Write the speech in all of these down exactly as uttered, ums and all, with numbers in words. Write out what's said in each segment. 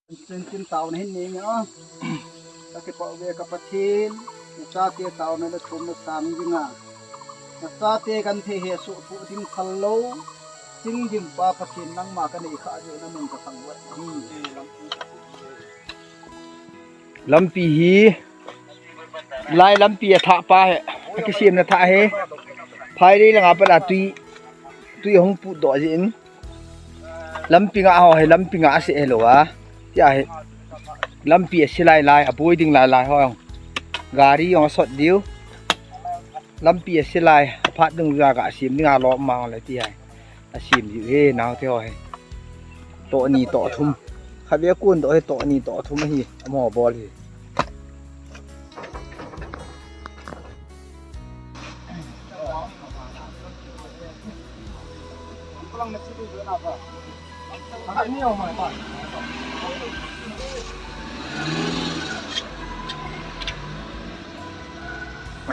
Chun chin taona hin nei nge a. Ka kipah ve ka Pathen. Na chate taona le thumna sang ding a. Na chate kan thei he su pu ding phal lo. Sing ding pa Pathen nangma ka nei kha jo na min ka sang ve. Lampi hi, lai lampi a thah pa hi, a kisemna thah hi, phai dei langa pat a tui, tui hung put doh jin, lampi nga ho hi, lampi nga ase hi lo a, tia hi, lampi ase lai lai, a boi ding lai lai ho, gari jong a sot diu, lampi ase lai, phat dung ja ka sem ding a lom mang le ti hi. A sem hi he, nau te ho hi. Toh ni toh thum. Kha ve kun toh hi toh ni toh thum hi. Amo bol hi.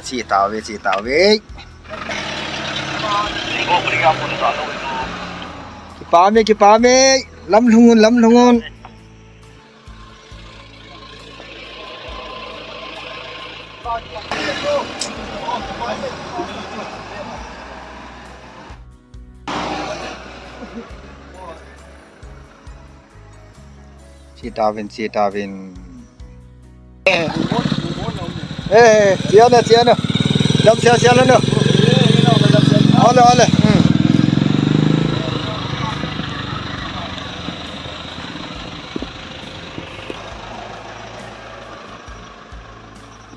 Chi tao ve, chi tao ve. Kipah e, kipah e. Lam lhung un, lam lhung un. Chi tavin, chi tavin. Eh, eh, chia na, chia na. Dam chia, chia na, na. Ole, ole. Hmm.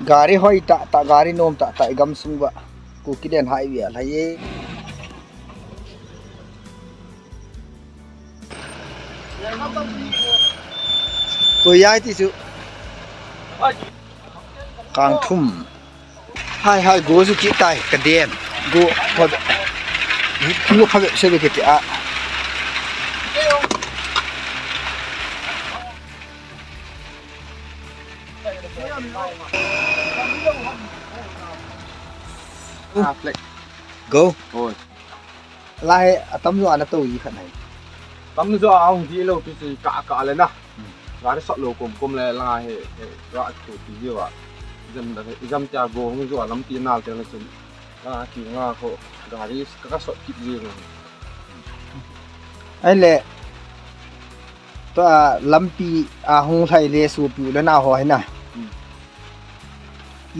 Gari hoi tah tah, gari nom tah tah, i gamsung uva. Kuki den highway a lhai e. Koi ai ti chu. Kang thum. Hai, hai, go chu kit tai, ka den. Go pha ve. Go pha ve se ve kiti a. Go. Oi. Lai, atam jo ana to i khat nai. Tam jo a hung di lo pi si ka ka le na. Hmm. Gari sot lo kom kom le la he, he, ra ko ti jo a. Jam da, jam tia go hung jo a lampi nal te le chun. La ki nga ko gari ka ka sot kit ji lo. Ai le. Tua lampi a hung lhai le sopi u le nao ho hi na. Hmm.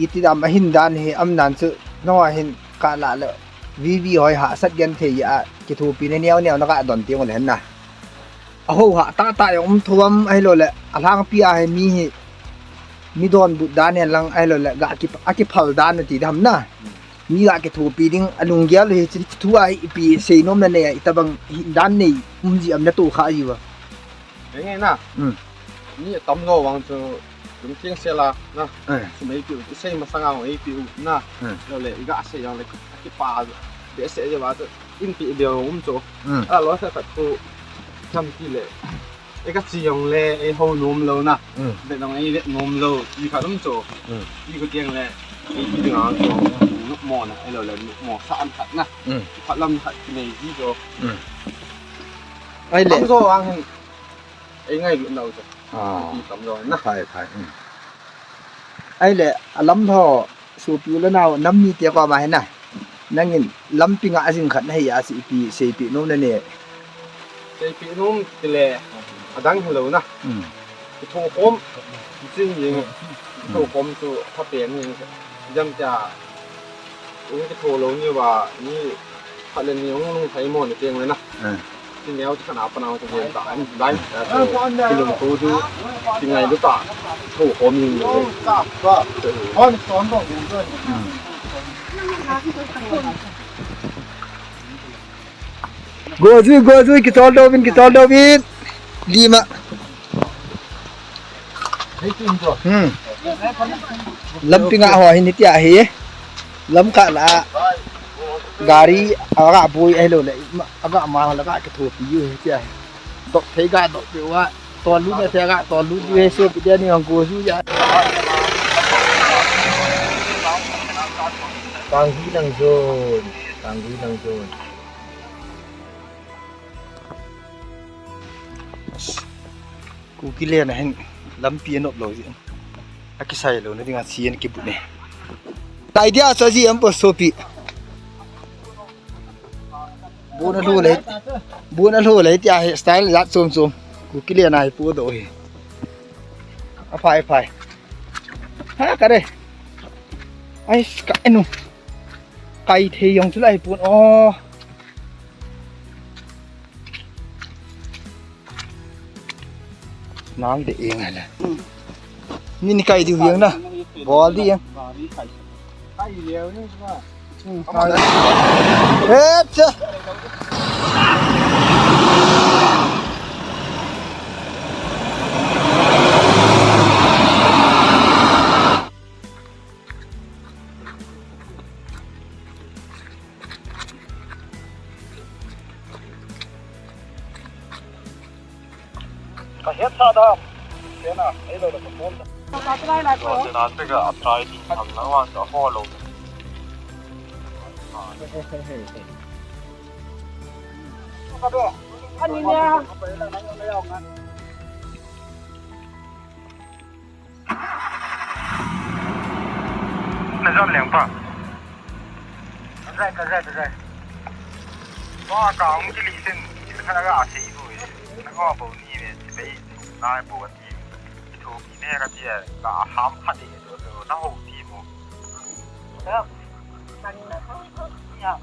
Iti dam ahin dan hi am dan chu nangho hin ka la le V V hoi hahsat genthei a kithopi na neo neo na ka don teng u le hin na. A ho ha tah tah jong um thou am ahilou le a lhangpi a hi mi hi mi donbut dan hen lang ahilou le ga ki, a kiphal dan na ti dam na. Mi ga kithopi ding a lunggel hi chu thu a hi ipi seinom na nei a itobang hin dan nei um ji am na to kha ji uva. Eng nge na. Hmm. Mi atam jo vang chu lungtheng sel a na. Eh. Sum eipe u, isei masanga eipe u na. Hmm. Lou le, i ga sei jong le, a kipa behseh jeh uva chu, in pe ding um chu. Hmm. A lou sa khat chu, cham ti le, i ka chi jong le, i ho nom lou na. Hmm. Vet jong i vet nom lou, i khat um chu. Hmm. I ko tiang le, i pi ding a chu, nopmo na, i lou le, nopmo sa an khat na. Hmm. Khat lam khat nei ji chu. Hmm. Ai le. Tam jo vang hin, Ei ngailut nau chu. Ah. Ti tam jo na. Khai, khai. Hmm. Ai le, a lam lho, sopi u le nao, nam mi te koma hi na. Nangin lampi nga jing khat na hi a si ipi, seipi nom na ne. Seipi nom ti le, adang hi lou na. Hmm. Kitho khom, jing jing. Kitho khom chu, pha pen jing. Jam tia, Ung kitho lou ni uva, ni khat le ni ung lungthai mo ni teng le na. Eh. Ti neo ti khat a pa nao ti ven ta, an dai, eh, ti lungtho chu, ti ngailut ta, tho khom ni. Hmm. Go jui, go jui, kichol doh uvin, kichol doh uvin. Lima. Hmm. Lampi nga ho hin tia hi. Lam kah la. Gari aga boi ahilou le. Aga ma la ga kithopi u hi tia hi. Dop thei ga dop pe uva. Tol lut na thei ga tol lut u hi sopi te ni hung go ju ja. Kang hi nang jon. Kang hi nang jon. Kuki len a hin lampi anop lou jeh in, akisai louna dinga chi ana kibut e. Kai dia chu aji am po sopi. Bun alhu le, bun alhu le tia hi style jat chom chom. Kuki len a hi pu do hi. Aphai, aphai. Ha, ka re. Ai, ka enu. Kai thei jong chu lai pun. Oh. Nang de eng hala. Ni ni kai diu jeng na. Bol di jeng. Kai leo ni ba. Hmm, kai. Eh, cha. Ka het sa da. Kena, ei lo da ka phone da. Ka try lai ko. Ka try ding tham na wan ka ho lo. Ka do. Ani ne. Na jam leng pa. Ka jai, ka jai, ka jai. Wa ka ong kili sen, kili kha ga sei bu. Na ko bo ni ve, bei na bo ti. Thu ki ne ka ti ka ham kha de do do na ho ti mo. Ya. Kan na ko. Ya.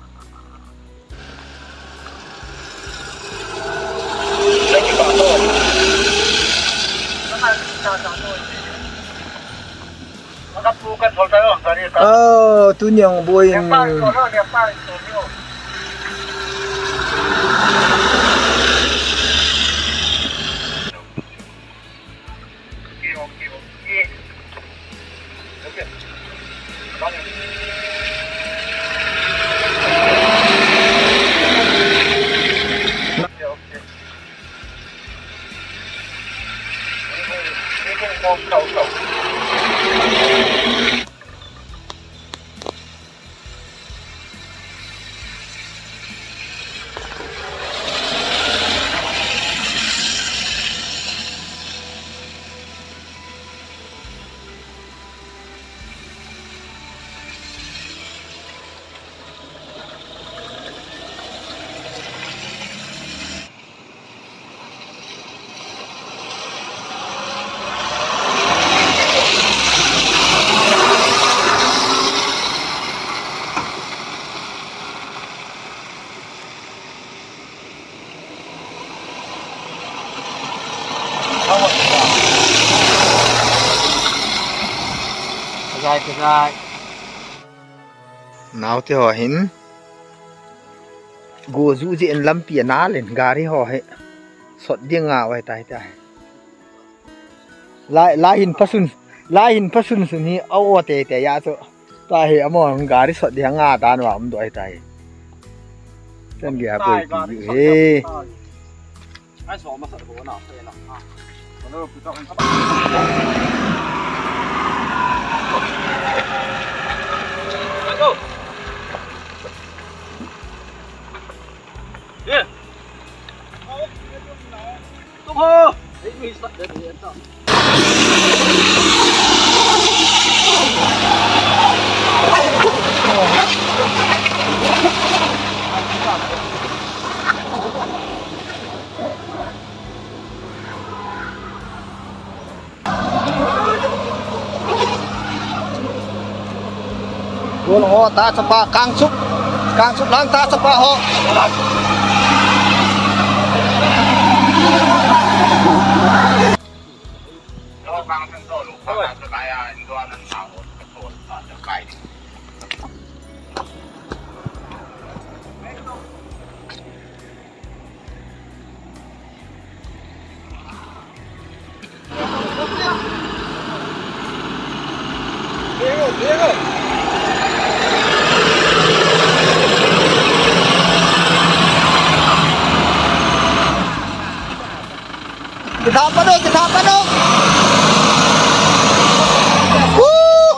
Oh, tu nyong boy. Kajai, kajai. Naote ho hin go ju jeh in lampi ana len, gari ho hi sot ding nga vai tai tai. Lai, lai hin phasun, lai hin phasun sun hi a o te te ya chu. Ta hi amo gari sot ding nga ta no am do ai tai. Chan ge a boi ki he. Ai, so ma sa ko na, sa na. Ko lo pu to. Go. Yeah. Tung ho. Ei, mi sa de de ta. Gol ho ta chapa kangchup. Kangchup lang ta chapa ho. Kita apa tu? Kita apa tu? Woo!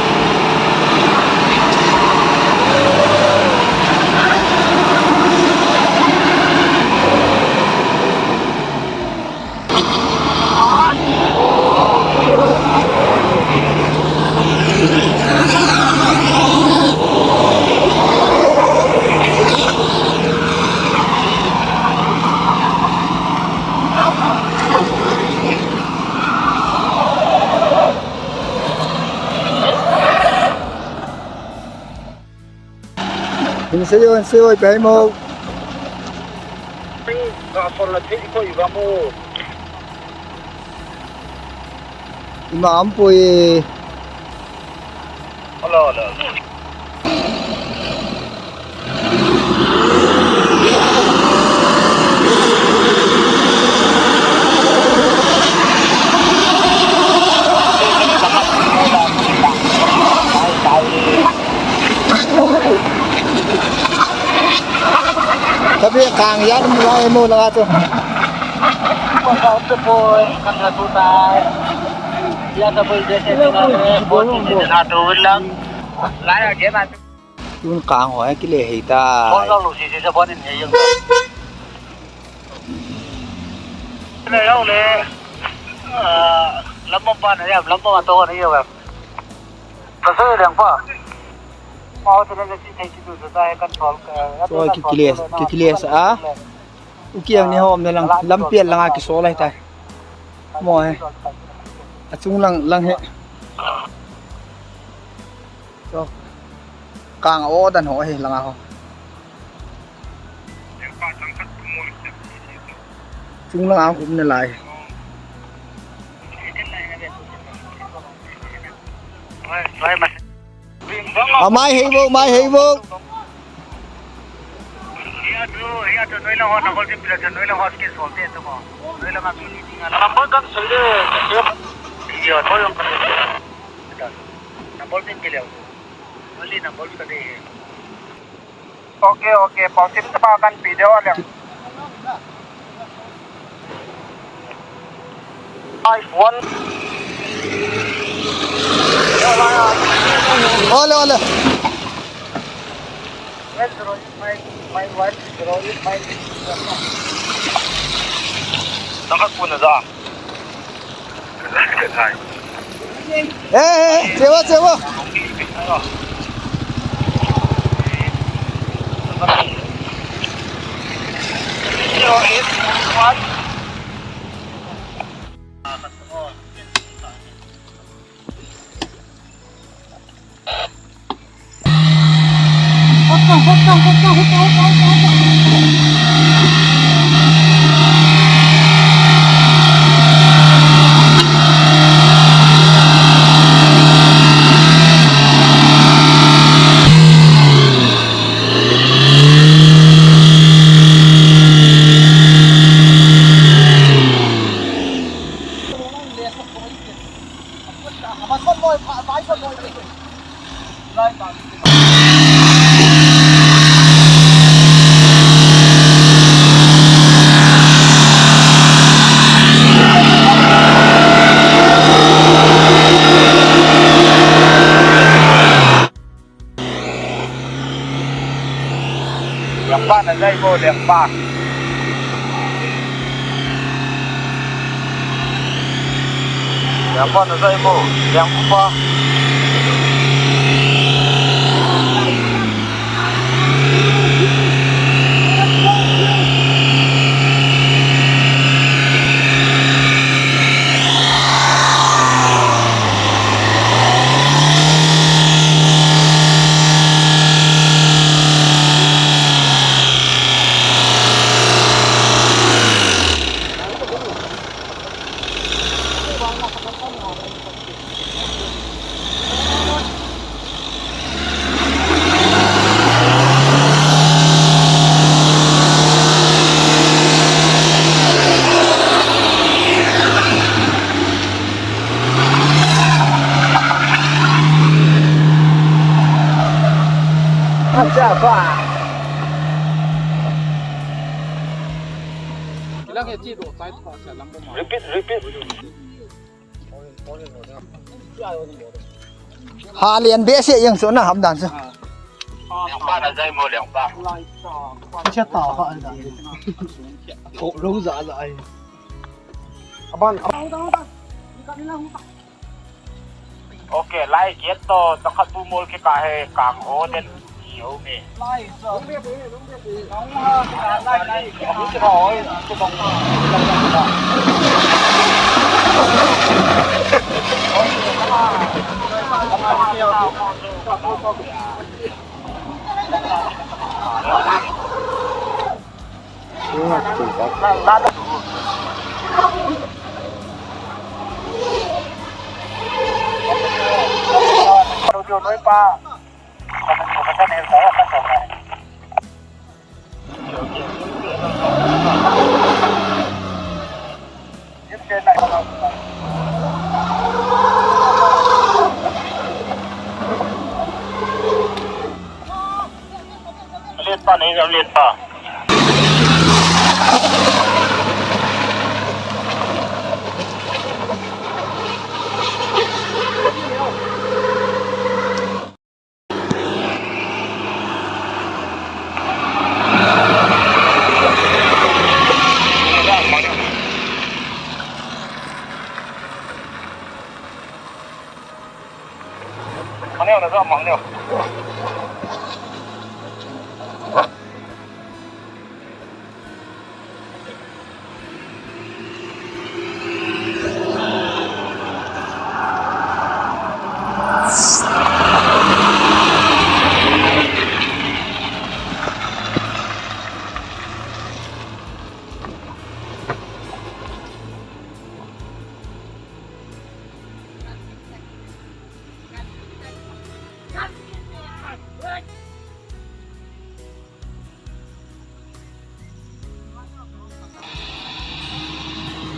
Hin sei o, hin sei o, ipi mo. Ka sol la thei ko i va mo. Ima ampoi. Hello, hello, hello. Tapi kang ya mo lang ato. Kan na tu tai. Ya ta bol de se na bol de na tu lang. Lai a ke na. Tun kang ho kile hei ta. Phone jong lu si si sa phone in hei jong. Nei jong le. Ah, lam bom pa na ya, lam bom a to na ya. Ka so leng pa. Ma ho te ne si thei si tu sa ta kan thol ka. So ki kile, ki kile sa a. U kiang ni hom na lang, lampial langa kisol lai tai. Mo he. Achung lang, lang he. So, kang o dan ho he langa ho. Chung langa um na lai. Amai hei bo, mai hei bo. Number kan soi de. Number kan soi de. Number kan soi de. Okay, okay. Pau sim tapa kan video a leng. Five one. Ole, ole. One zero eight nine, nine one zero eight nine. Nangkhat kuna ja. Eh, eh, eh, chewa, chewa. Lengpa na jai bo, lengpa. Lengpa na jai bo, lengpa. Repeat, repeat. Ha lian behseh jeng chu na ham dan chu. Lengpa na jai mo, lengpa. Che ta ha dan. Tho lo ja ja ai. Aban. Okay, lai kiat to, tangkhat pu mol kikah he, kang ho den. Letpa nei, letpa.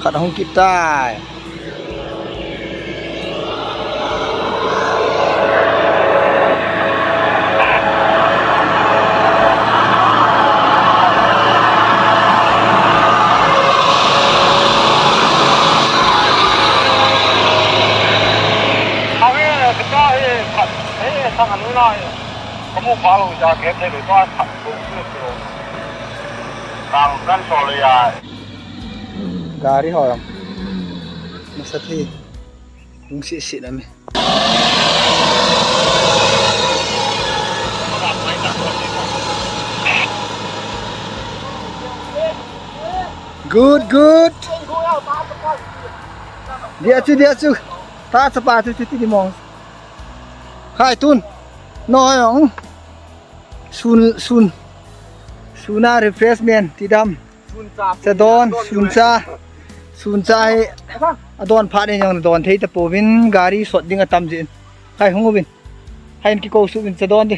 Khat hung kit tai. Gari ho jong. Masa thi. Hung si si na mi. Good, good. Dia chu, dia chu. Ta chapa chu, chu, chu, di mong. Khai tun. No, yong. Sun, sun. Suna refreshment, ti dam. Chadon, suncha. Suncha hi. Adon phat in jong don thei tapouvin, gari sot ding atam jin. Hai hung uvin. Hai in kikou suvin chadon di.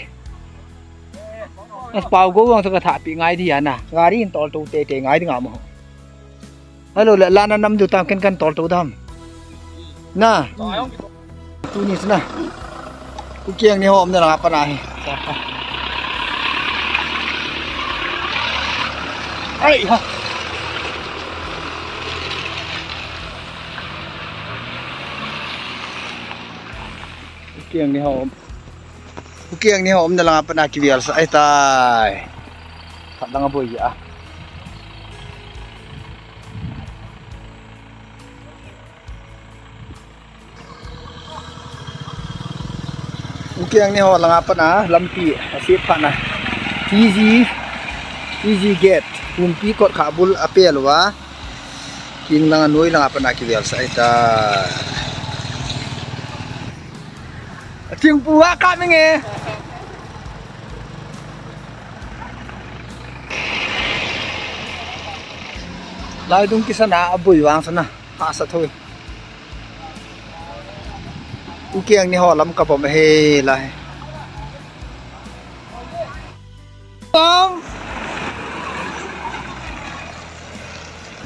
As pau go vang sa ka tha pi ngai di ana. Gari in tol to te te ngai di ngam ho. Hello, la, la na nam du tam ken kan tol to dam. Na. Tuni sina. U Kiang ni ho um na langa pat na hi. Ai ha. U Kiang ni ho um. U Kiang ni ho um na langa pat na kivial sa ai tai. Khat langa boi a. U Kiang ni ho langa pat na lampi asit phat na. T G, T G gate, pumpi kot kha bul apel uva. King langa noi langa pat na kivial sa ai ta. Thingpu a kap inge. Lai dung kisa na aboi vang sa na. Hahsa thoi. U Kiang ni ho lam ka bom he lai. Bom.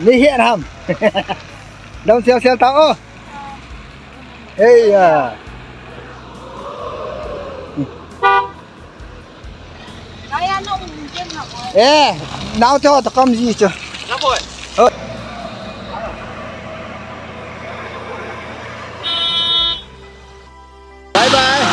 Ni he ham. Dam sial sial ta o. Hey ya. Eh, nau te ho ta kam ji chu. Hoi. Bye bye.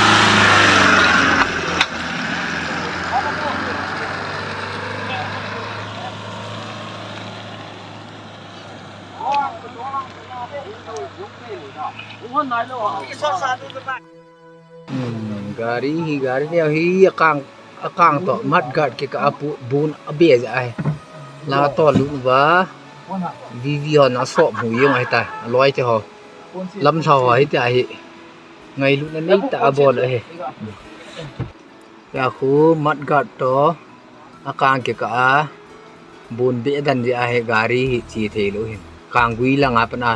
Hmm, gari hi, gari neo hi, akang, akang to, mudguard kikah a pu, bun abe jeh ahi. La tol lut uva, V V hon asop hu jeng ahi ta, aloi te ho. Lamsa ho ahi ta ahi. Ngailutna neitah a bol ahi. Tia khu mudguard to, akang kikah a, bun be dan jeh ahi gari hi che thei lou hin. Kang gui langa pat na,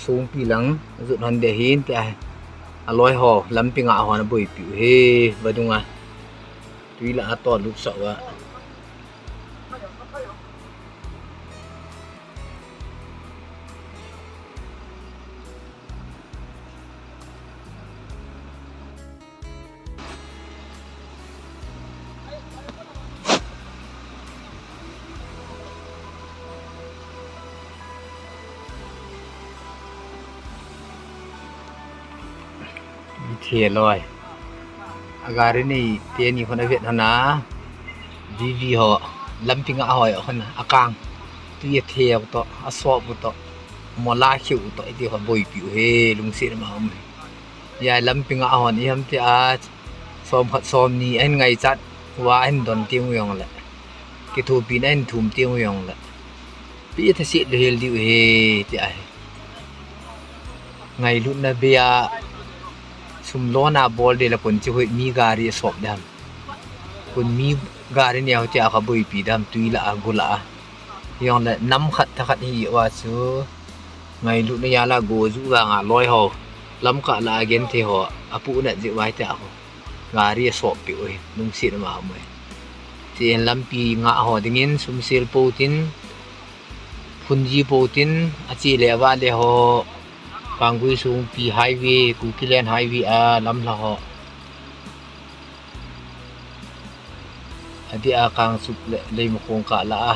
sungpi lang, jut hon de hin tia hi. Aloi ho, lampi ngah hon aboipi u hi, vadung a. Tui lah a tol lut sah uva. Ithe loi. A gari nei teni hon avet hon a. V V ho. Lampi ngah ho hon a. Akang. Tui athe u to. Asop u to. Mola kheu u to. Iti ho boipi u hi. Lungset ma um. Jeh a lampi ngah hon iham tia, som khat som ni ahin ngaichat uva ahin don teng u jongle, kithopina ahin thum teng u jongle, ipi thaset lou hel diu hi tia hi. Ngailutna bei a sum lona bol de la kon chi hoi mi gari asop de ham. Kon mi gari neo tia kha boipi de ham tui lah a, go lah a. Jongle nam khat tha khat hi uva chu ngailutna jal a go ju vanga loi ho, lamkah lah a genthei ho, apuhnat jeh uva hitia ho gari asop peh u hi, lungset ma um e. Tin lampi ngah ho dingin sum sel pou tin, Kunji po tin, achi le va le ho, Kanggui sung pi highway, Kukiland highway a lam la ho. Adi a kang sup le, lei mo kong ka la a.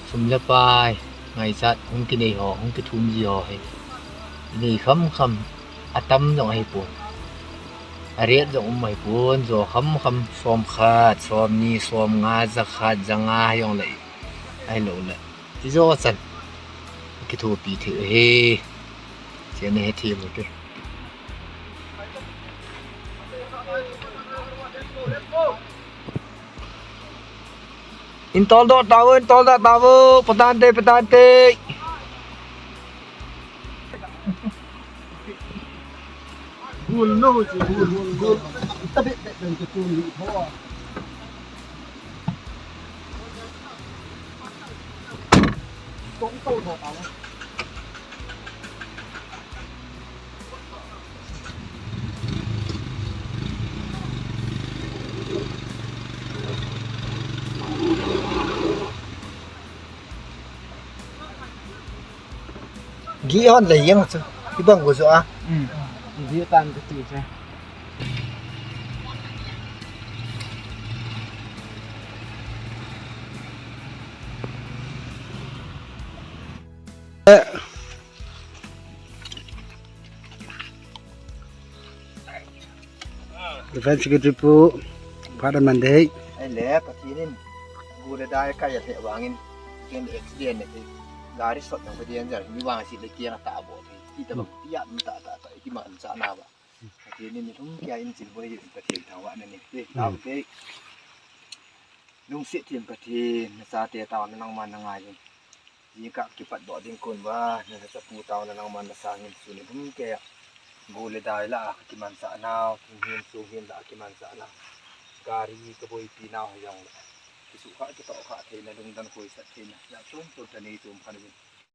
Sum le pai, ngaichat, hung kinei ho, hung kithum ji ho he. Nei kham kham, atam jong ahi pon. Aret jong um ahi pon, jo kham kham, som khat, som ni, som nga, ja khat, ja nga, jong le. Ahi lo le. Ti jo chan. Kithopi thei he. Chen he thei mo te. Intol do tao, intol do tao, patante, patante. Gul no, gul, gul, gul. Tabi, tabi, tabi, tabi, tabi. Gi hon le yang chu. Ibang go zo a. Hmm. Gi tan ka ti che. Defense Secretary pu, Father Monday. Ai le, Pathen in, gu le dai kai a le vangin, ken accident ne, gari sot na Pathen jar, ni vang si le kiang ta bo, ti ta bang, ti ya ta ta ta, ti ma an cha na ba. Pathen in, lum kia in chin boi, Pathen thang wa ne ni, ti, ta te. Lungset them Pathen, na chate taona nangman na ngai in. Jingkah kipat doh ding kon uva, na chapu taona nangman na sangin sun in hum kei a. Gu le dai lah a kimansah nau, thing hin sung hin lah a kimansah nau. Gari ka boipi nau ha jong le. Kisuhkhah kitohkhah theina, lungdon khoisat theina. Jat chom chom tah nei chom khan in.